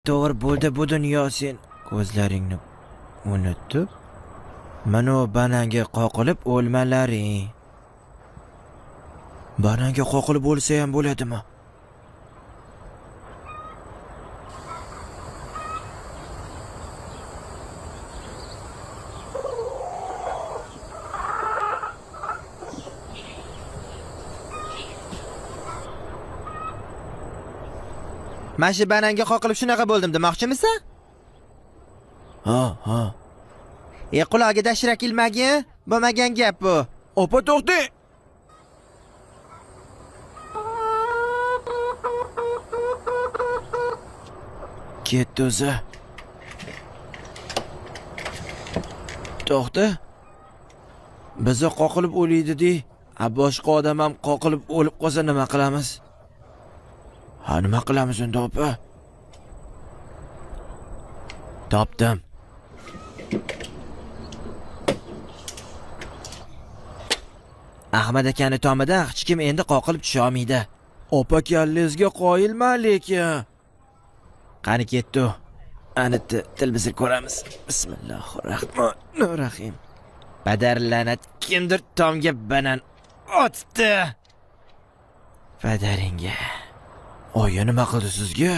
To'g'ri bo'ldi bu dunyo sen ko'zlaringni unutib, mana bananga qoqilib o'lmalaring. Bananga qoqilib o'lsa ham bo'ladimi? Mana shu bananga qoqilib shunaqa bo'ldim demoqchimisan? Ha, ha. E qulog'iga dashrak ilmagin, bo'lmagan gap bu. Opa to'xtang. Ketdi o'zi. To'xta. Bizni qoqilib o'liydi de. A boshqa odam ham qoqilib o'lib qolsa nima qilamiz? Ha, nima qilamiz unda opa? Topdim. Ahmad akani tomidan hech kim endi qoqilib tusha olmaydi. Opa kallangizga qoyilman lekin. Qani ketdi u? Ana til bizir ko'ramiz. Bismillahirrohmanirrohim. Padar la'nat kimdir tomga banan otdi. Padaringga. Oyi nima qildi sizga?